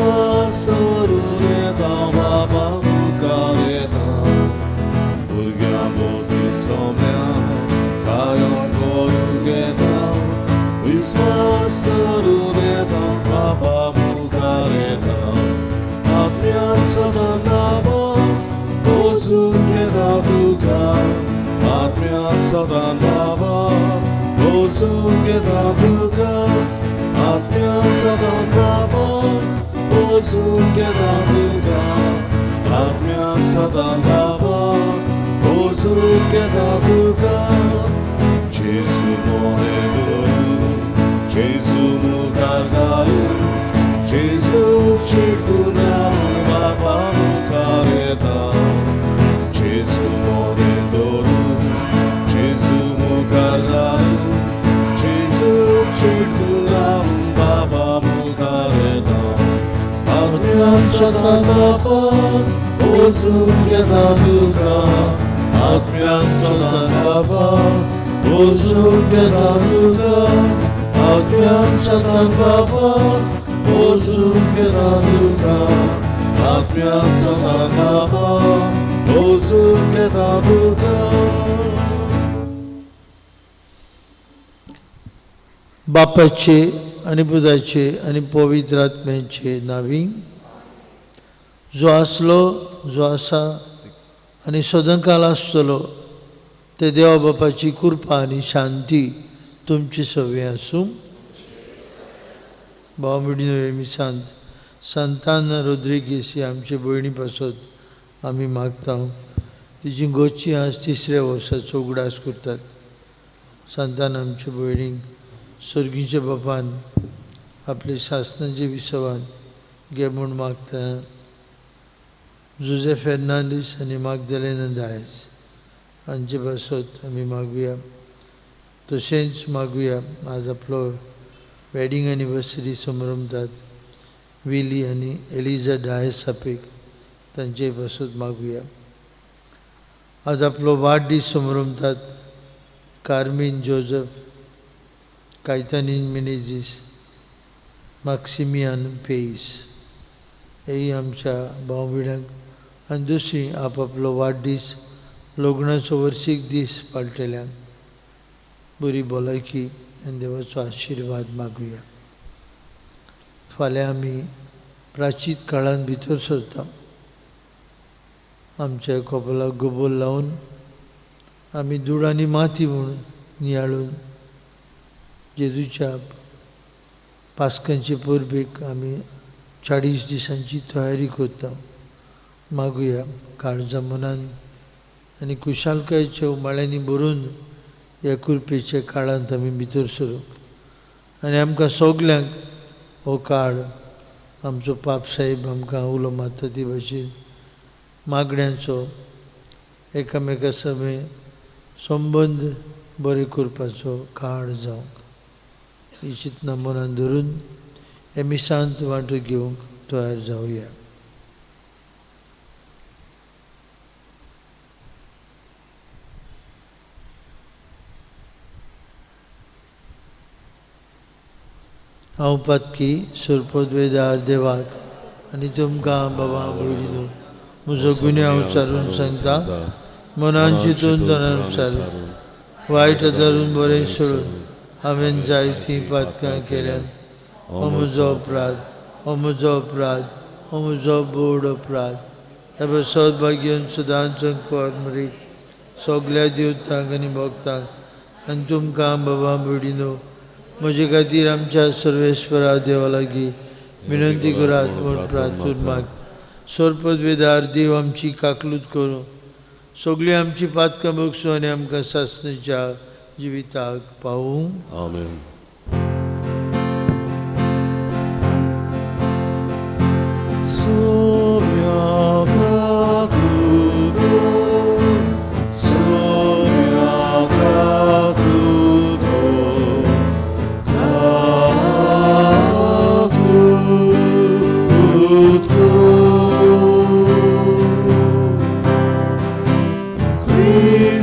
विस्वास दवरून येता बापा मुखार येता भुरग्यां भोंवती सोम्या कायम करूंक येता विस्वास दवरून येता बापा मुखार येता आत्म्यान सदां बाबा वचूंक येता तुका आत्म्यान सदां बाबा वचूंक येता तुका आत्म्यान सदां बाबा वचूंक येता तुका आत्म्यान सदां बाबा वचूंक येता तुका जेजू मोरे धरून जेजू मुखार घालून जेजूक चिटून हांव बापा मुखार येता जेजू मोरे धरून जेजू मुखार घालून जेजूक चिटून हांव बापा मुखार येता आत्म्यान सदां बापा वचूंक येता तुका आत्म्यान सदां बापा वचूंक येता तुका आत्म्यान सदां बापा वचूंक येता तुका आत्म्यान सदां बापा वचूंक येता तुका. बापाचे आनी पुताचे आनी पवित्र आत्म्याचे नांवी, जो आसलो, जो आसा आनी सदांकाल आसतलो ते देवा बापाची कृपा आनी शांती तुमची सगळीं आसूं. भाव भयणीनो, मिसांत सांतान रोद्रिगीस ही आमचे भयणी पासत आमी मागता. तिची गोची आज तिसऱ्या वर्साचो उगडास करतात. सांतान आमचे भयणीक सर्गीच्या बापान आपले सासनाचे विसवान घे म्हूण मागता. जुजे फेर्नांडीस आनी मागदलेना दायस हांचे पासत आमी मागुया. तशेंच मागुया आज आपलो वेडींग एनिवर्सरी समरंभतात विली आनी एलिजा डायस सापेक तांचे पासत मागुया. आज आपलो वाडदीस समरंभतात कार्मीन जोजफ, कायतानीन मिनेजीस, माक्सिमियान पेईस हेय आमच्या भाव भयणांक आनी दुसरी आपआपलो वाडदीस लग्नाचो वर्सीक दीस पाळटल्यांक बरी भलायकी आनी देवाचो आशिर्वाद मागुया. फाल्यां आमी प्राचीत काळान भितर सरता. आमच्या कपलाक गोबोर लावन आमी धूळ आनी माती म्हूण नियाळून जेजूच्या पास्कांचे परबेक आमी 40 दिसांची तयारी करता. मागुया काळजा मनान आनी खुशालकायेच्या उमाळ्यांनी भरून ह्या कृपेच्या काळांत आमी भितर सरूंक आनी आमकां सगल्यांक हो काळ आमचो पाप साहेब आमकां उलो मारता ती भाशेन मागण्यांचो एकामेका समें संबंद बरे करपाचो काळ जावंक ही चिंतना मनान धरून हे मिसांत वांटो घेवंक तयार जावया. हांव पातकी सोरपोदवेदार देवाक आनी तुमकां बाबा भयणीनो म्हजो गुन्यांव उचारून सांगता. मनान चिंतून तनान उचारून वायट धरून बरें सोडून हांवें जायतीं पातकां केल्यात. हो म्हजो अपराध, हो म्हजो अपराध, हो म्हजो बोड अपराध. ह्या पासत भाग्यान सदांच मरीक सगल्या देवतांक आनी भक्तांक आनी तुमकां बाबा भयणीनो म्हजे खातीर आमच्या सर्वेस्परा देवा लागीं विनंती करात म्हूण प्रार्थून माग. सोरपदवेदार देव आमची काकलूत करूं, सगळीं आमची पातकां बगसूं आनी आमकां सासणेच्या जिविताक पावूं. आमेन. Cristo,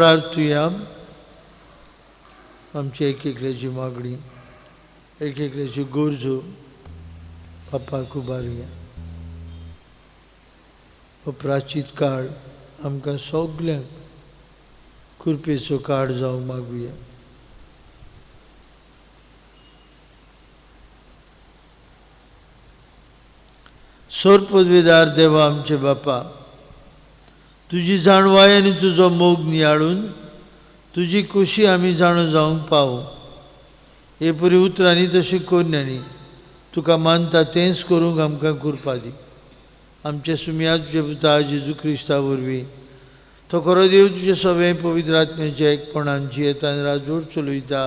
प्रार्थुया. आमची एक एकल्याची मागणी, एक एकल्याची गरजो बापाक उबारुया. हो प्राचीत काळ आमकां सगल्यांक कृपेचो काळ जावंक मागुया. सोरपदवीदार देवा आमचे बापा, तुजी जाणवाय आनी तुजो मोग नियाळून तुजी खुशी आमी जाणून जावंक पावो. हे परी उतरांनी तशी कोन्यांनी तुका मानता तेंच करूंक आमकां कृपा दी. आमचे सुमया तुजे पुता जेजू क्रिस्ता वरवीं तो खरो देव तुजे सगळे पवित्र आत्म्याच्या एकपणान जियेता आनी राजवट चलयता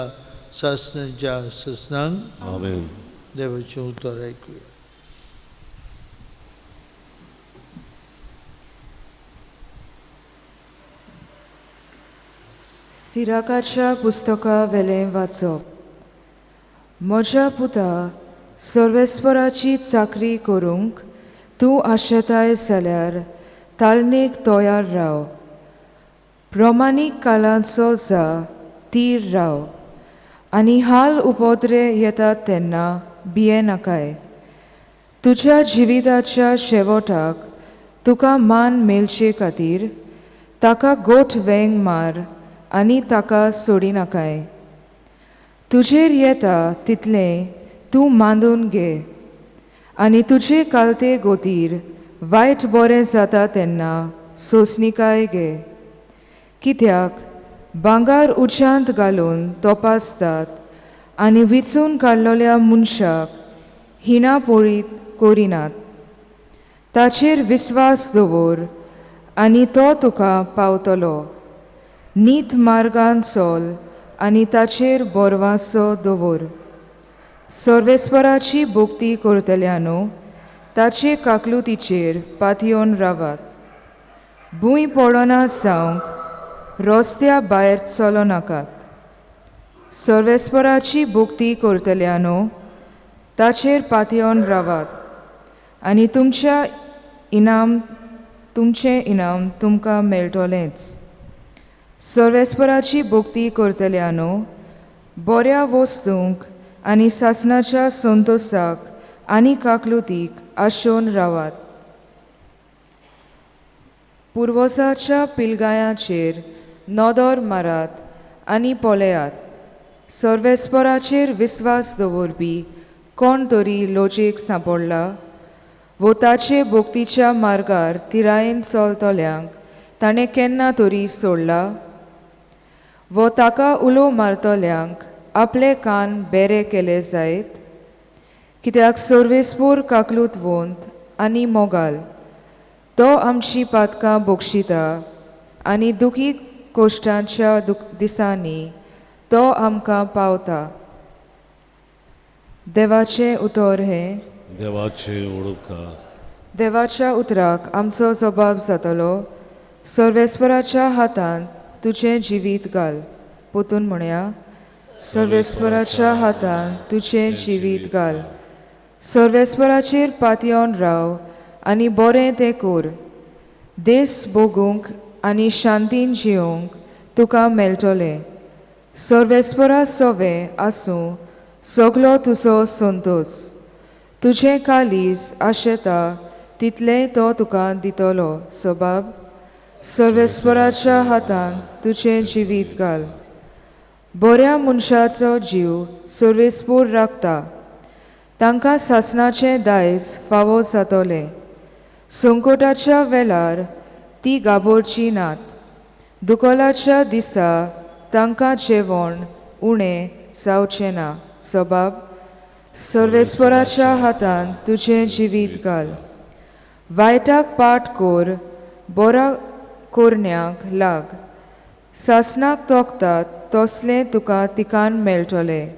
सासणाच्या सासणांक. आमेन. देवाचें उतर आयकुया. सिराकाच्या पुस्तका वेलें वाचप. म्हज्या पुता, सर्वेस्पराची चाकरी करूंक तूं आशेताय जाल्यार तालनेक तयार राव. प्रमाणीक कालांचो जा तीर राव आनी हाल उपद्रे येतात तेन्ना भियेनाकाय. तुज्या जिविताच्या शेवटाक तुका मान मेळचे खातीर ताका गोठ वेंग मार आनी ताका सोडिनाकाय. तुजेर येता तितलें तूं मांदून घे आनी तुजे कालते गोतीर वायट बरें जाता तेन्ना सोंसणीकाय घे. कित्याक भांगर उच्यांत घालून तपासतात आनी विचून काडलेल्या मनशाक हिणापोळीत करिनात. ताचेर विस्वास दवर आनी तो तुका पावतलो. नीत मार्गान चल आनी ताचेर बोरवासो दवर. सर्वेस्पराची भक्ती करतल्यानो ताचे काकलुतीचेर पातयेवन रावात. भूंय पडना जावंक रस्त्या भायर चलो नाकात. सर्वेस्पराची भक्ती करतल्यानो ताचेर पातयेवन रावात आनी तुमच्या इनाम तुमचें इनाम तुमकां मेळटलेंच. सर्वेस्पराची भक्ती करतल्यानो बऱ्या वस्तूंक आनी सासणाच्या संतोसाक आनी काकलुतीक आशोवन रावात. पुर्वजाच्या पिलगायांचेर नदर मारात आनी पळयात. सर्वेस्पराचेर विस्वास दवरपी कोण तरी लजेक सांपडला वो ताचे भक्तीच्या मार्गार तिरायेन चलतल्यांक ताणें केन्ना तरी सोडला वो ताका उलो मारतल्यांक आपले कान बेरे केले जायत. कित्याक सर्वेस्पोर काकलूत वंत आनी मोगाल, तो आमची पातकां बक्षिता आनी दुखी कोश्टांच्या दिसांनी तो आमकां पावता. देवाचें उतर हें देवाचें उडपकार. देवाच्या उतराक आमचो जबाब जातलो. सर्वेस्पराच्या हातांत तुजें जिवीत घाल. पोतून म्हणया, सर्वेस्पराच्या हातांत तुजें जिवीत घाल. सर्वेस्पराचेर पातयेवन राव आनी बरें तें कर. देस भोगूंक आनी शांतीन जियोंक तुका मेळटलें. सर्वेस्परा सवें आसूं सगलो तुजो संतोस. तुजें कालीज आशेता तितलें तो तुका दितलो. सबाब सर्वेस्पराच्या हातांत तुजें जिवीत घाल. बऱ्या मनशाचो जीव सर्वेस्पोर राखता. तांकां सासणाचें दायज फावो जातलें. संकटाच्या वेळार ती गाबोरची नात. दुकळाच्या दिसा तांकां जेवण उणें जावचें ना. सबाब सर्वेस्पराच्या हातांत तुजें जिवीत घाल. वायटाक पाट कर, बऱ्या कोरण्याक लाग. सासणाक तोखतात तसलें तुका तिकान मेळटलें.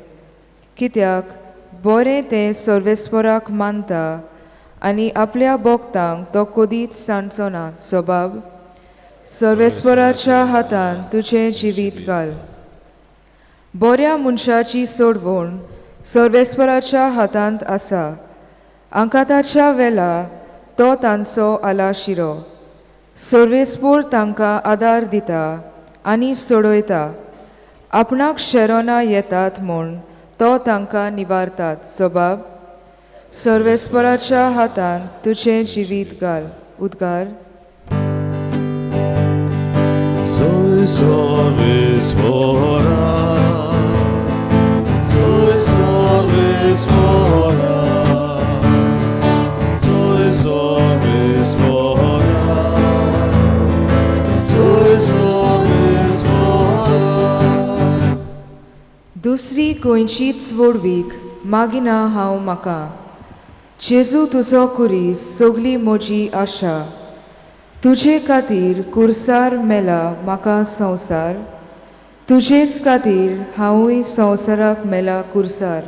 कित्याक बरें तें सर्वेस्पराक मानता आनी आपल्या भक्तांक तो कदीच सांडचो ना. सबाब सर्वेस्पराच्या हातांत तुजें जिवीत घाल. बऱ्या मनशाची सोडवण सर्वेस्पराच्या हातांत आसा. आंकाताच्या वेळा तो तांचो आलाशिरो. सर्वेस्पोर तांकां आदार दिता आनी सोडयता. आपणाक शेरोना येतात म्हूण तो तांकां निवारतात. जबाब सर्वेस्पराच्या हातान तुजें जिवीत घाल. उद्गार Soy Sarvesvara, Soy Sarvesvara, Soy Sarvesvara, Soy Sarvesvara. दुसरी खंयचीच व्हडवीक मागिना हांव म्हाका. जेजू तुजो कुरीस सगली म्हजी आशा. तुजे खातीर कुर्सार मेला म्हाका संवसार. तुजेच खातीर हांवूय संवसाराक मेला कुर्सार.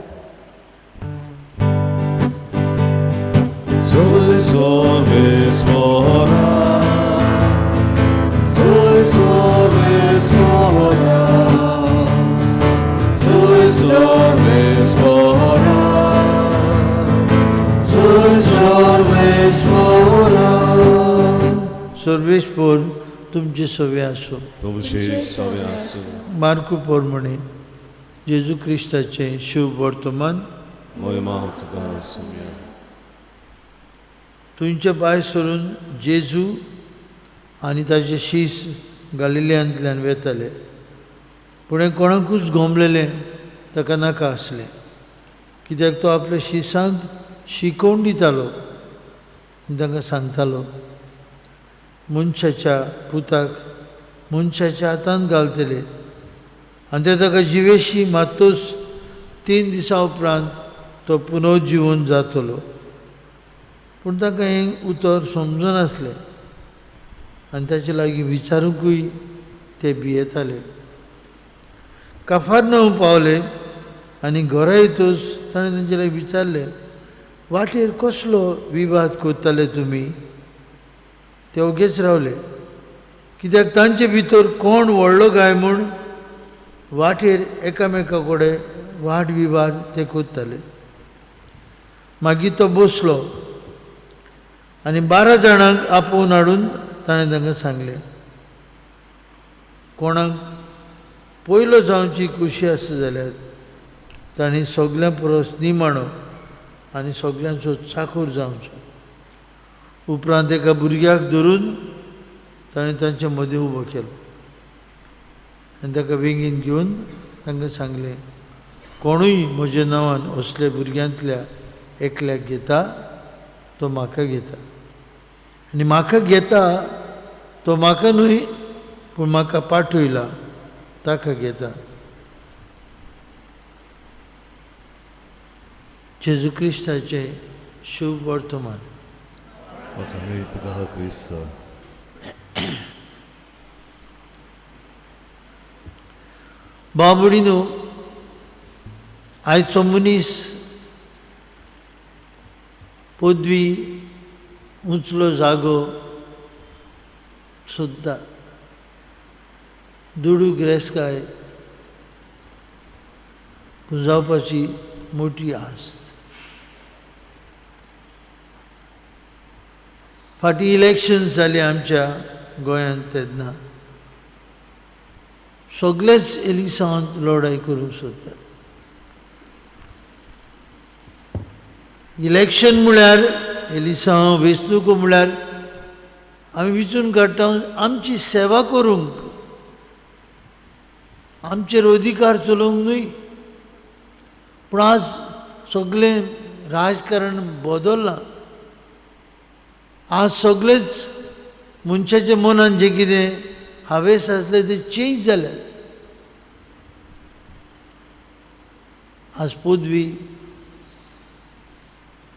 Soy Sarvesvara, Soy Sarvesvara, Soy Sarvesvara, Soy Sarvesvara. सर्वेस्पोर तुमचे सवे आसूं. तुमचे सवे आसूं. मार्कू प्रमाणे जेजू क्रिस्ताचें शुभ वर्तमान. महिमा तुका आसूं. तुमचे भायर सरून जेजू आनी ताचे शीस गालिलियांतल्यान वेताले. पूण हें कोणाकूच गोमलेलें ताका नाका आसलें, कित्याक तो आपल्या शिसांक शिकोवन दितालो आनी तांकां सांगतालो, मनशाच्या पुताक मनशाच्या हातान घालतले आनी ते ताका जिवेशी मात्तूच 3 दिसां उपरांत तो पुनर्जिवन जातलो. पूण तांकां हें उतर समजनासलें आनी ताचे लागीं विचारूंकूय ते भियेताले. काफारनांव पावले आनी घरा येतूच ताणें तांचे लागीं विचारलें, वाटेर कसलो विवाद करताले तुमी? ते ओगेच रावले, कित्याक तांचे भितर कोण व्हडलो काय म्हूण वाटेर एकामेका कडेन वाद विवाद ते करताले. मागीर तो बसलो आनी 12 जाणांक आपोवन हाडून ताणें तांकां सांगलें, कोणाक पयलो जावची खुशी आसा जाल्यार तांणी सगल्यां परस निमाणो आनी सगल्यांचो चाकूर जावचो. उपरांत एका भुरग्याक धरून ताणें तांचे मदीं उबो केलो आनी ताका वेंगेन घेवन तांकां सांगलें, कोणूय म्हज्या नांवान असल्या भुरग्यांतल्या एकल्याक घेता तो म्हाका घेता, आनी म्हाका घेता तो म्हाका न्हय पूण म्हाका पाठयला ताका घेता. जेजू क्रिस्ताचें शुभ वर्तमान. तुका क्रिस्त. बाबडीनो, आयचो मनीस पदवी उंचलो जागो सोदता, दुडू गिरेस्तकाय पुंजावपाची मोटी आस्त. फाटीं इलेक्शन जालीं आमच्या गोंयांत तेन्ना सगळेच एलिसांवांत लढाय करूंक सोदतात. इलेक्शन म्हळ्यार एलिसांव वेंचणुको म्हळ्यार आमी विचून काडटा आमची सेवा करूंक, आमचेर अधिकार चलोवंक न्हय. पूण आज सगळें राजकारण बदल्लां. आज सगळेच मनशाच्या मनान जें कितें हावेस आसले ते चेंज जाल्यात. आज पदवी,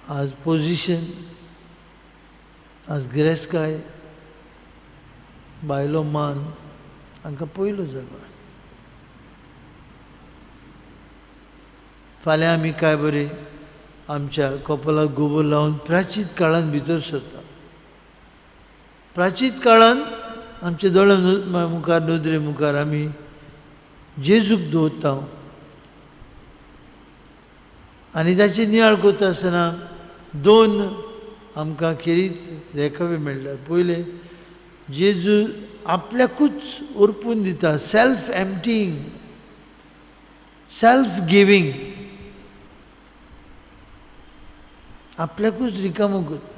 आज पोजिशन, आज गिरेस्तकाय, बायलो मान हांकां पयलो जागो आसा. फाल्यां आमी काय बरें आमच्या कपलाक गोबोर लावन प्राचीत काळान भितर सरता. प्राचीत काळान आमच्या दोळ्या मुखार, नदरे मुखार आमी जेजूक दवरता आनी ताची नियाळ करता आसतना 2 आमकां खेरीत देखावे मेळटा. पयलें, जेजू आपल्याकूच उरपून दिता, सेल्फ एम्प्टीइंग, सेल्फ गिवींग, आपल्याकूच रिकामो करता.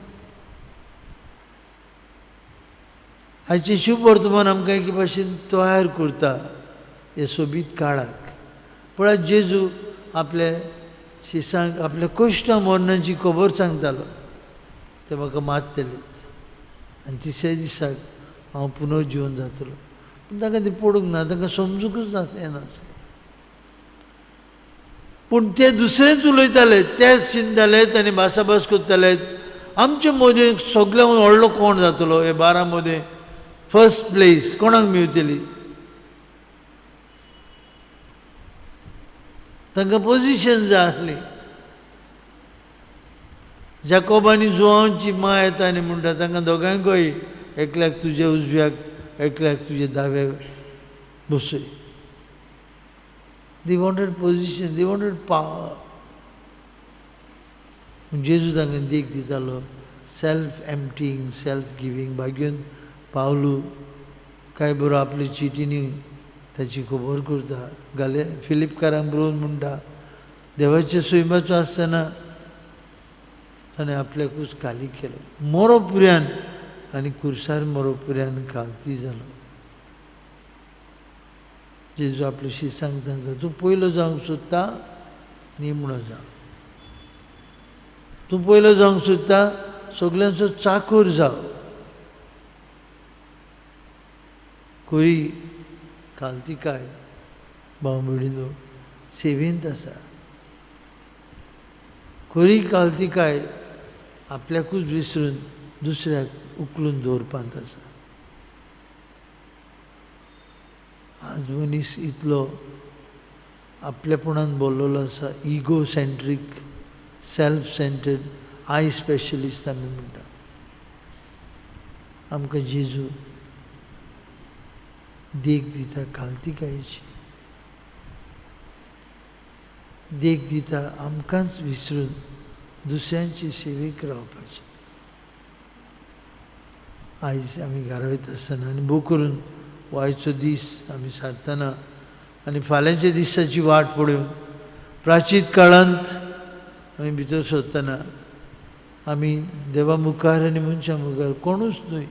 हाचे शुभ वर्तमान आमकां एके भाशेन तयार करता हे सोबीत काळाक. पळय जेजू आपल्या शिसांक आपल्या कश्टां मरणाची खबर सांगतालो, ते म्हाका मारतलेत आनी तिसऱ्या दिसाक हांव पुनर्जिवन जातलो. पूण तांकां तें पडूंक ना, तांकां समजूंकच ना येनासलें. पूण ते दुसरेंच उलयताले, तेच चिंतताले आनी भासाभास करताले. आमचे मदें सगळ्यांक व्हडलो कोण जातलो हे 12 मदें फर्स्ट प्लेस कोणाक मेवतली? तांकां पोजिशन जाय आसली. जाकोब आनी जुवांची मां येता आनी म्हणटा तांकां दोगांकय एकल्याक तुजे उजव्याक, एकल्याक तुजे दाव्याक बसय. They wanted position, they wanted power. जेजू तांकां देख दितालो, सेल्फ एम्प्टीइंग, सेल्फ गिवींग. भाग्योन पावलू काय बरो आपले चिटींनी ताची खबर करता. गाले फिलिपकारांक बरोवन म्हणटा देवाच्या सैमाचो आसतना ताणें आपल्याकूच खाली केलो, मोरो पुऱ्यान आनी कुर्सार मोरो पुऱ्यान खालती जालो. जेजू आपले शिसांक सांगता, तूं पयलो जावंक सोदता निमणो जाव, तूं पयलो जावंक सोदता सगल्यांचो चाकूर जाव. खरी खालतिकाय भाव भयणीनो सेवेंत आसा. खरी खालतिकाय आपल्याकूच विसरून दुसऱ्याक उखलून दवरपांत आसा. आज मनीस इतलो आपलेपणान बोल्लोलो आसा, ego centric, self centred, I specialist आमी म्हणटा. आमकां जेजू देख दिता खालतिकायेची, देख दिता आमकांच विसरून दुसऱ्यांची सेवेक रावपाची. आयज आमी घरा वयता आसतना आनी भोव करून वायचो दीस आमी सारतना आनी फाल्यांच्या दिसाची वाट पळोवन प्राचीत काळांत आमी भितर सरतना आमी देवा मुखार आनी मनशां मुखार कोणूच न्हय,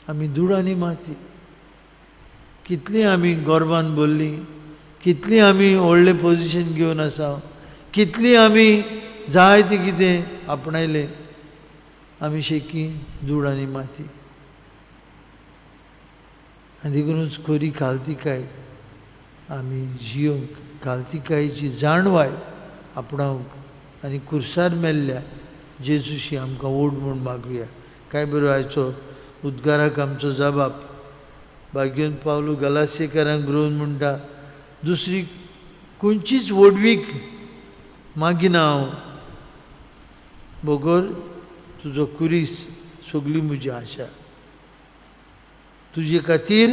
आमी धूळ आनी माती. कितली आमी गर्वान भरली, कितली आमी व्हडलें पोजिशन घेवन आसा, कितली आमी जाय तें कितें आपणायलें, आमी शेकी धूळ आनी माती. आनी देखूनच खरी खालतिकाय आमी जियोंक, खालतिकायेची जाणवाय आपणावंक आनी कुर्सार मेल्ल्या जेजूशी आमकां ओड म्हूण मागुया. काय बरो आयचो उद्गाराक आमचो जबाब. भाग्योन पावलू गलासेकारांक बरोवन म्हणटा, दुसरी खंयचीच व्हडवीक मागिना हांव, बगर तुजो कुरीस सगली म्हजी आशा. तुजे खातीर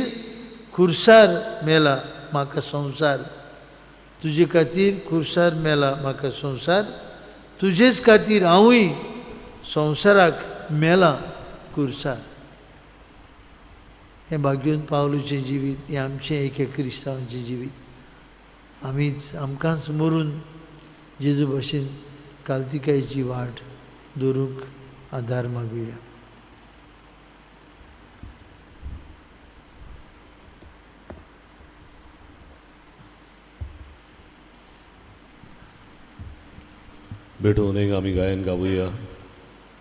खुर्सार मेला म्हाका संवसार, तुजे खातीर खुर्सार मेला म्हाका संवसार, तुजेच खातीर हांवूय संवसाराक मेला खुर्सार. हें भाग्योन पावलूचें जिवीत, हें आमचें एके क्रिस्तांवाचें जिवीत. आमीच आमकांच मरून जेजू भाशेन कालतिकायेची वाट दवरूंक आदार मागुया. भेटून एक आमी गायन गावया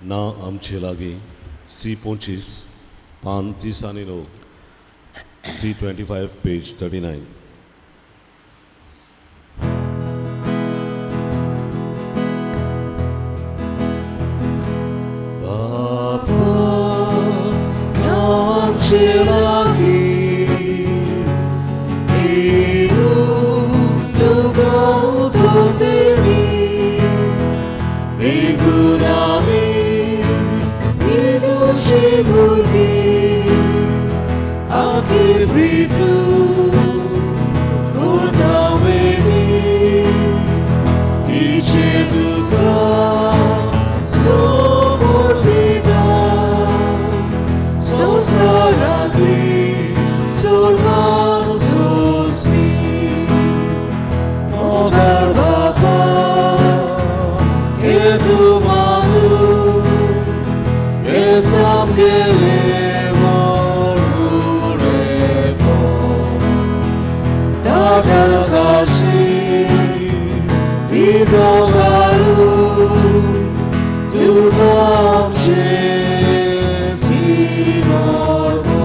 ना आमचे लागीं सी 25 पान 30 आनी 9, सी 25 पेज 39. बाबा आमचे लागीं Somor vida. घालून तुका आमचें दिन अर्पण.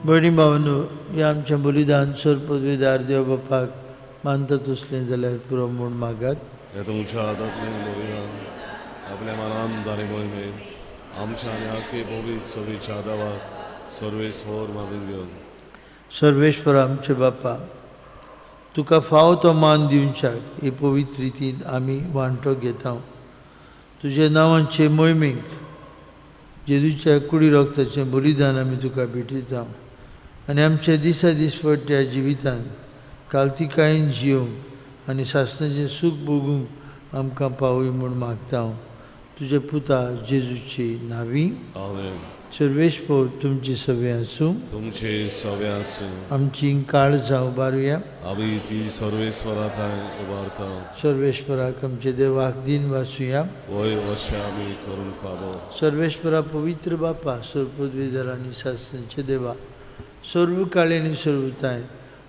भयणी भावांनो, हें आमचें बलिदान सर पदवीदार देव बापाक मानता तसलें जाल्यार पुरो म्हूण मागात. हें तुमच्या हातांतलें बलिदान आपल्या मनान आनी मोहिमेन आमच्या आनी आख्खे पवित्र सभेच्या देवाक सर्वेस्वर मागून घेवन. सर्वेश्वर आमचे बापा, तुका फाव तो मान दिवच्याक हे पवित्र रितीन आमी वांटो घेता. तुज्या नांवाचे मोहिमेक जेजूच्या कुडी रक्ताचें बलिदान आमी तुका भेटयता आनी आमच्या दिसा दिसपट्ट्या जिवितान कालतिकायेन जियोवंक आनी सासणाचें सूख भोगूंक आमकां पावय म्हूण मागता. तुज्या पुता जेजूची नावी. आमेन. सर्वेस्पर तुमची सवे आसूं. तुमचे सवे आसूं. आमची काळजां उबारुया. आमी ती सर्वेस्वरा थंय उबारता. सर्वेस्पराक आमचे देवाक दिन वासुया. वय अशें आमी करूंक फावो. सर्वेस्परा पवित्र बापा, सर्वपदवीधर आनी सासणाचे देवा, सर्व काळे आनी सर्वताय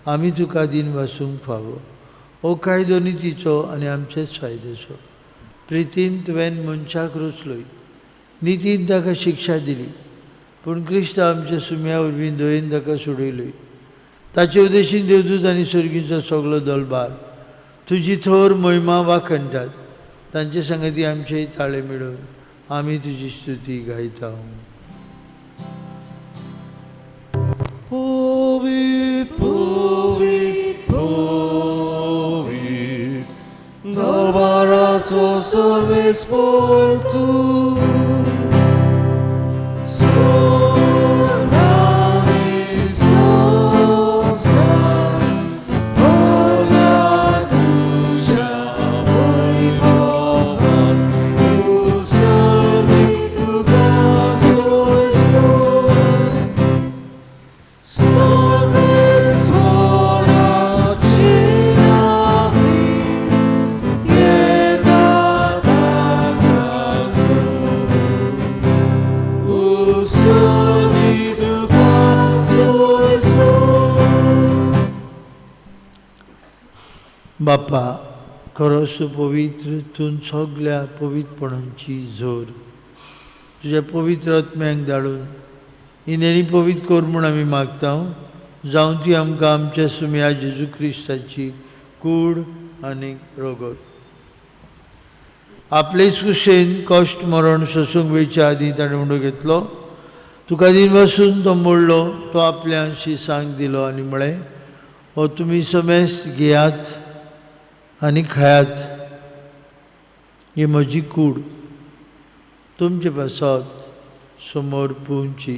आमी तुका दिन वासूंक फावो. हो कायदो नितीचो आनी आमचेच फायद्याचो. प्रितीन तुवें मनशाक रचलोय, नितीन ताका शिक्षा दिली, पूण क्रिस्त आमच्या सुम्या वरवीं दयेन ताका सोडयलोय. ताचे उद्देशीन देवदूत आनी सर्गीचो सगलो दलबार तुजी थोर महिमा वाखणटात. तांचे संगती आमचे ताळे मेळून आमी तुजी स्तुती गायता. पवित्र पवित्र पवित्र दरबाराचो सर्वेस्पर तूं, स्वर्ग आनी संवसार भरला तुज्या वैभवान. उत्सवी तुका सोयसोय, सर्वेस्पराचे नांवी येता ताका सोय. उत्सवी तुका सोयसोय. बापा, खरोच पवित्र तूं सगल्या पवित्रपणांची जोर. तुज्या पवित्र आत्म्यांक धाडून ही नेणी पवित्र कर म्हूण आमी मागता. जावं ती आमकां आमच्या सुम्या जेजू क्रिस्ताची कूड आनी रगत. आपलेच कुशेन कश्ट मरण सोसूंक वयच्या आदीं ताणें उंडो घेतलो. तुका दिन बसून तो मोडलो, तो आपल्या शिसांक दिलो आनी म्हळें, हो तुमी समेस्त घेयात आनी खायात, ही म्हजी कूड तुमचे पासत समोर पुवची.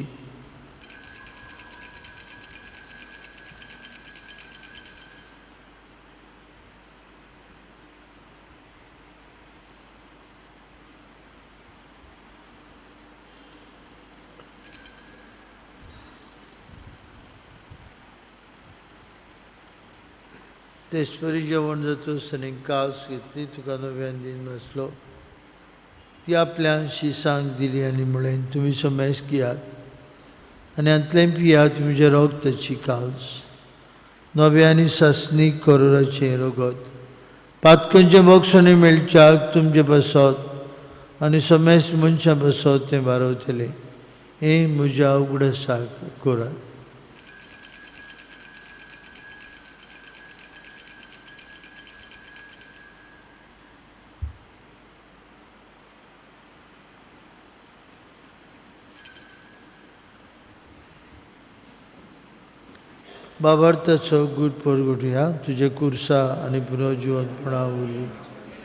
तेचपरी जेवण जातूच आनी कास घेतली, तुका नव्यान दिन बसलो, ती आपल्या शिसांक दिली आनी म्हळें, तुमी समेस्त घेयात आनी हांतलें पियात, म्हज्या रगताची कास, नव्या आनी सासणीक करोराचें रगत, पातकांचें बक्षणें मेळच्याक तुमचे पासत आनी समेस्त मनशां पासत तें बारवतलें. हें म्हज्या उगडासाक करात. बाबार्थाचो गूट परगटुया. तुजे कुर्सा आनी पुनर्जिवंतपणा वरवीं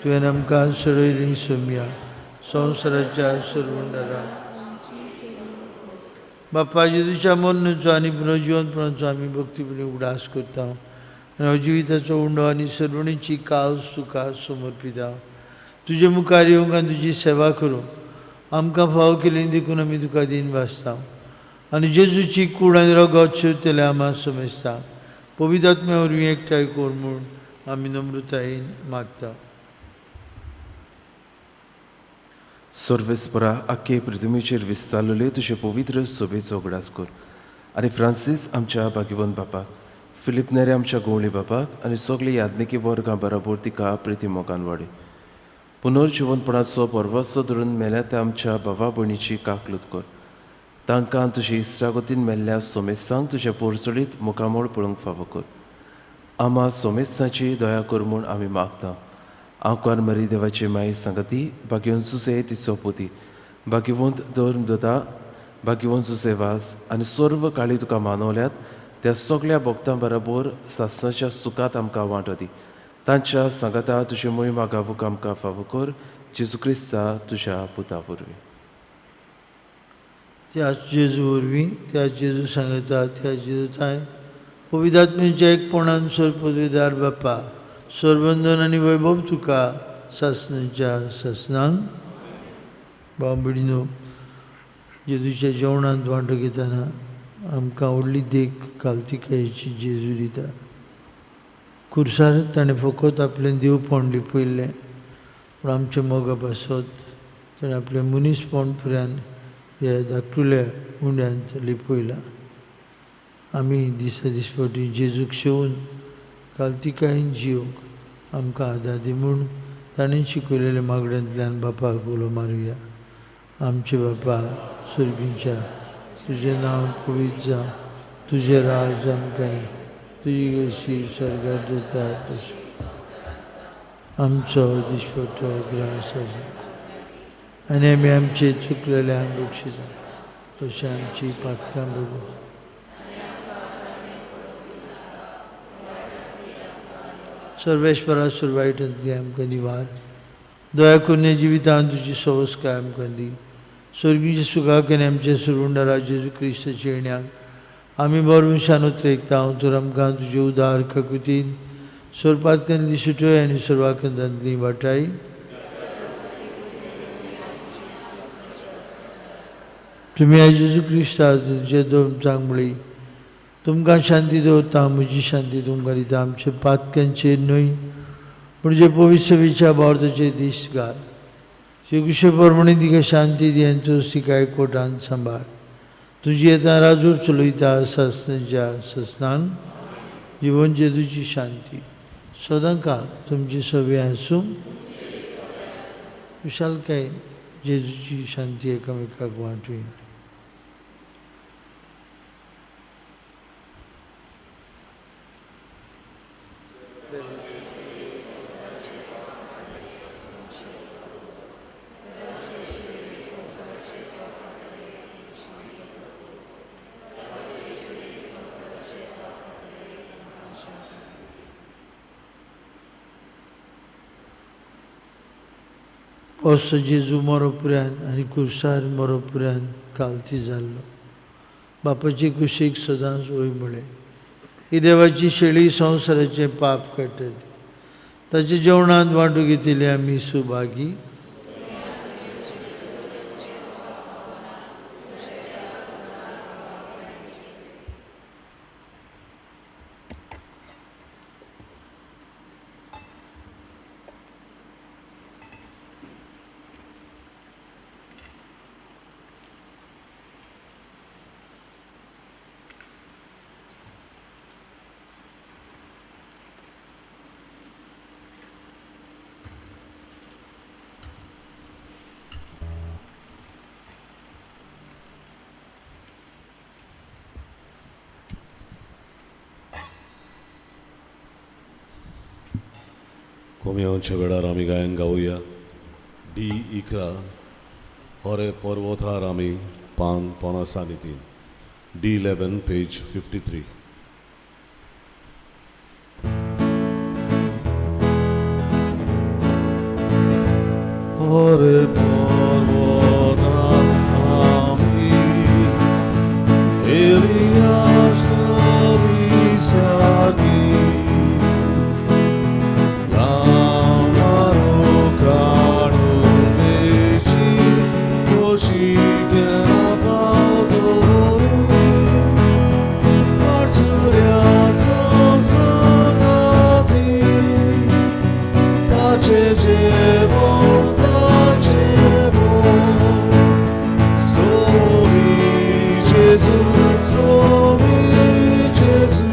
तुवें आमकां सोडयली सोमया संवसाराच्या सरवंडराक. बापा, जेजूच्या मरणाचो आनी पुनर्जिवंतपणाचो आमी भक्तीपणी उगडास करता आनी जिविताचो उंडो आनी सरवणीची कास तुका समर्पिता. तुजे मुखार येवंक आनी तुजी सेवा करूंक आमकां फावो केली देखून आमी तुका दिन वाचता आनी जेजूची कूड आनी रगत शिवतले आमा समजता. पवित्र आत्म्या वरवीं एकठांय कर म्हूण आमी नम्रतायेन मागता. सर्वेस्परा, आख्खे पृथ्वीचेर विस्तारलेले तुजे पवित्र सोबेचो उगडास कर आनी फ्रांसीस आमच्या भाग्यवंत बापाक फिलीप नेरे आमच्या गोवळी बाबाक आनी सगळी याज्ञिकी वर्गां बरोबर तिका प्रिती मोगान वाडी. पुनर्जिवनपणाचो परवसो धरून मेल्या त्या आमच्या भावा भयणीची काकलूत कर. तांकां तुजी इस्त्रागतीन मेल्ल्या सोमेस्तांक तुज्या पोरचडीत मुखामोळ पळोवंक फावो कर. आमा सोमेस्तांची दया कर म्हूण आमी मागता. आंकवार मरी देवाची माई सांगती भाग्यवंत जुसे तिचो पोती भाग्यवंत धर्म दोता भाग्यवंत जुसे वास आनी सर्व काळी तुका मानवल्यात त्या सगळ्या भक्तां बरोबर सासणाच्या सुखात आमकां वांटो दी. तांच्या सांगाता तुजी मोहिमा गावूंक आमकां फावो कर. जेजू क्रिस्ता तुज्या पुता वरवीं. त्या जेजू वरवीं, त्या जेजू सांगता, त्या जेजू थांय पविदात्म्याच्या एकपणान सर पदवीदार बापा सरबंधन आनी वैभव तुका सासणाच्या सासणांक. भाव भयणीनो, जेजूच्या जेवणांत वांटो घेतना आमकां व्हडली देख कालतिकायेची जेजू दिता. खुर्सार ताणें फकत आपलें देवपण लिपयल्लें, पूण आमच्या मोगा पासत ताणें आपलें मनीसपण पुरान ह्या धाकटुल्या उंड्यांत लिपयलां. आमी दिसा दिसपटी जेजूक शेवून कालतिकायेन जिवंक आमकां आदार दी म्हूण ताणें शिकयलेल्या मागण्यांतल्यान बापाक उलो मारुया. आमचे बापा सर्गीच्या, तुजें नांव पवित्र जावं, तुजें राज आमकां, तुजी कशी स्वर्गार जाता तशी आमचो दिसपट्टो ग्रास आसा आनी आमी आमचे चुकलेल्यांक बक्षिता तशें आमची पातकां भोगू. सर्वेश्वरा सुरवायटांतली आमकां निवार, दया करून जिवितांत तुजी सवस्काय आमकां दी. स्वर्गीच्या सुखाक आनी आमच्या सुरवंडरा जेजू क्रिस्ताच्या येण्याक आमी बरवशान उतरेकता. तर आमकां तुजे उदार काकुतीन सोरपांतली सुटय आनी सर्वाकंदांतली वाटाय. तुमी जेजू क्रिस्ता तुजे दोन चांगली तुमकां शांती दवरता, म्हजी शांती तुमकां दिता. आमचे पातकांचेर न्हय पूण जे पवित्र भावार्थाचे दीस घाल. श्रीकृष्ण प्रमाणे तिका शांती दी आनी तूं तिका एकवटान सांबाळ. तुजी येता राजूर चलयता सासणाच्या सासणांक. जिवन जेजूची शांती सदां काल तुमची सगळी आसूं. विशालकायेन जेजूची शांती एकामेकाक वांटुया. असो जेजू मरोपुऱ्यान आनी कुर्सार मरोपुऱ्यान कालती जाल्लो. बापाचे कुशीक सदांच वय म्हळें, ही देवाची शेळी संवसाराचें पाप काडटा. ताच्या जेवणांत वांटू घेतिल्ले आमी सुभागी. कोमियांच्या वेळार आमी गायन गावया. डी 11 होरे पर्वतार आमी पान 53, डी 11 पेज 53. होरे पर्वतार आमी एलियास कविसागी Gesù,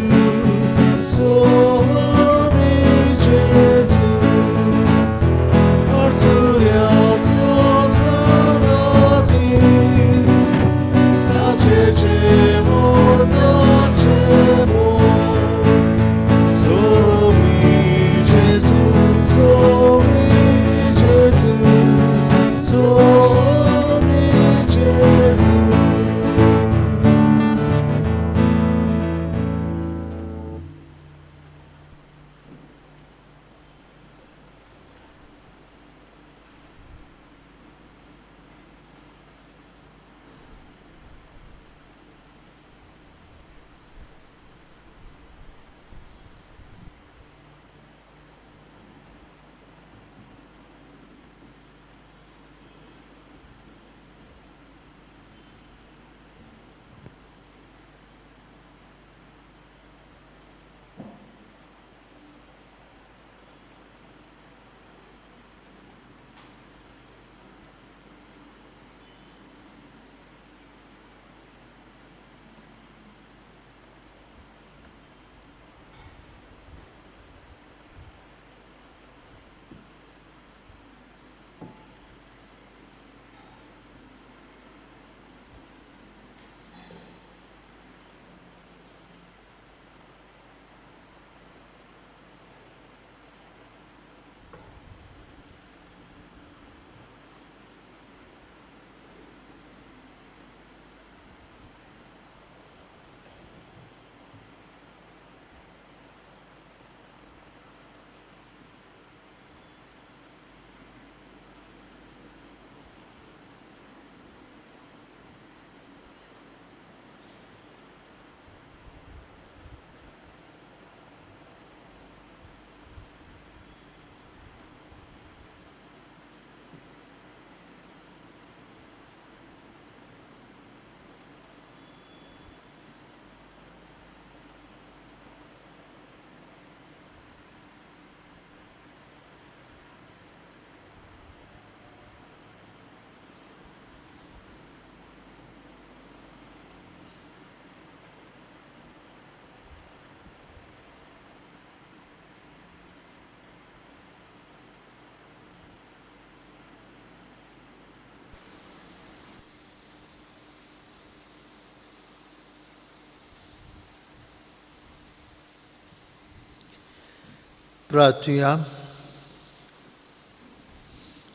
प्रार्थुया.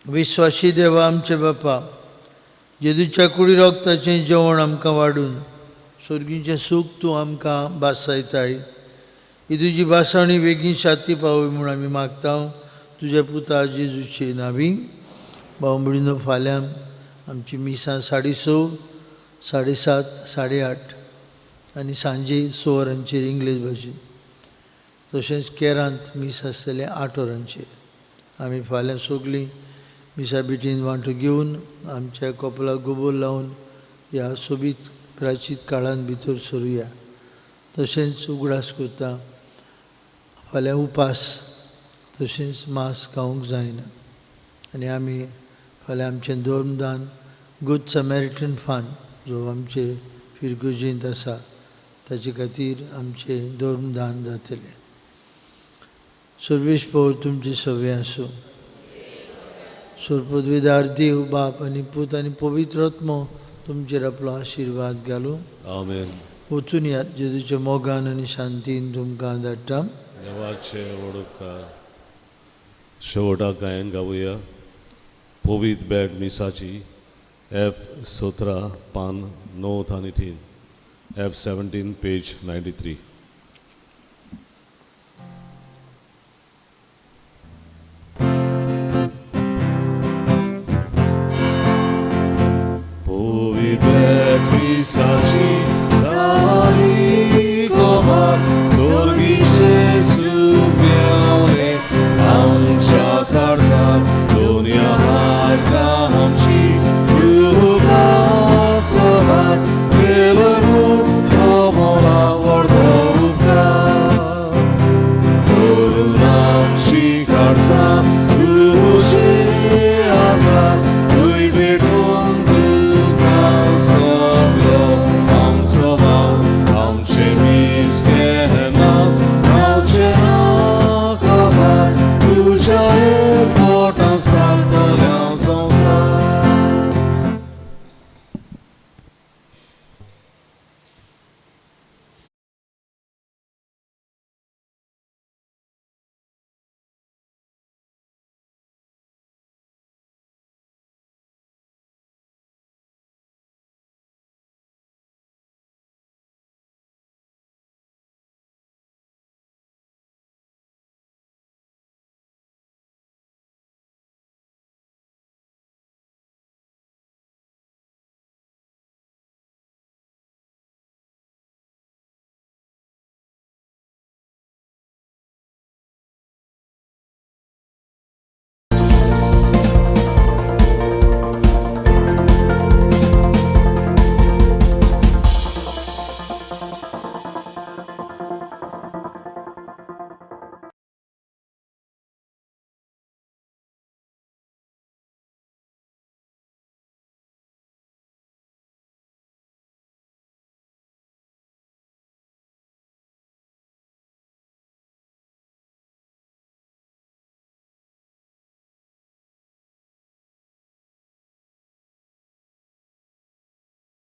विश्वासी देवा आमचे बापा, जेजूच्या कुडी रोगताचें जेवण आमकां वाडून स्वर्गीचें सूख तूं आमकां भासायताय. ही तुजी भासाणी वेगीं शांती पावय म्हूण आमी मागता तुज्या पुता जेजूचे नावी. भाव भयणीनो, फाल्यां आमची मिसां 6:30, 7:30, 8:30 आनी सांजे 6 वरांचेर इंग्लीश भाशेन, तशेंच केरांत मीस आसतलें 8 वरांचेर. आमी फाल्यां सगळीं मिसा बिटीन वांटो घेवन आमच्या कपलाक गोबोर लावन ह्या सोबीत प्राचीत काळान भितर सरुया. तशेंच उगडास करता फाल्यां उपास तशेंच मांस खावंक जायना आनी आमी फाल्यां आमचें धर्मदान गुड समॅरिटन फंड जो आमचे फिरगुजेंत आसा ताचे खातीर आमचें धर्मदान जातलें. सर्वेश पवर तुमचे सवे आसूं. सोरपदवीदार देव बाप आनी पूत आनी पवित्र आत्मो तुमचेर आपलो आशिर्वाद घालूं. आमेन. वचून यात जेजूच्या मोगान आनी शांतीन तुमकां धाडटा. देवाचे वडकार. शेवटाक गायन गावया पवित्र बॅट मिसाची एफ 17 पान 9 आनी 3, एफ 17 पेज 93. मिसाची जाली कोमार सोर्गीचे सुप्यावणे आमच्या कारसार दोन्या हारका आमची तुका सवार केलं म्हूण कोमला व्हडलो उपकार करून आमची कारसां तुका.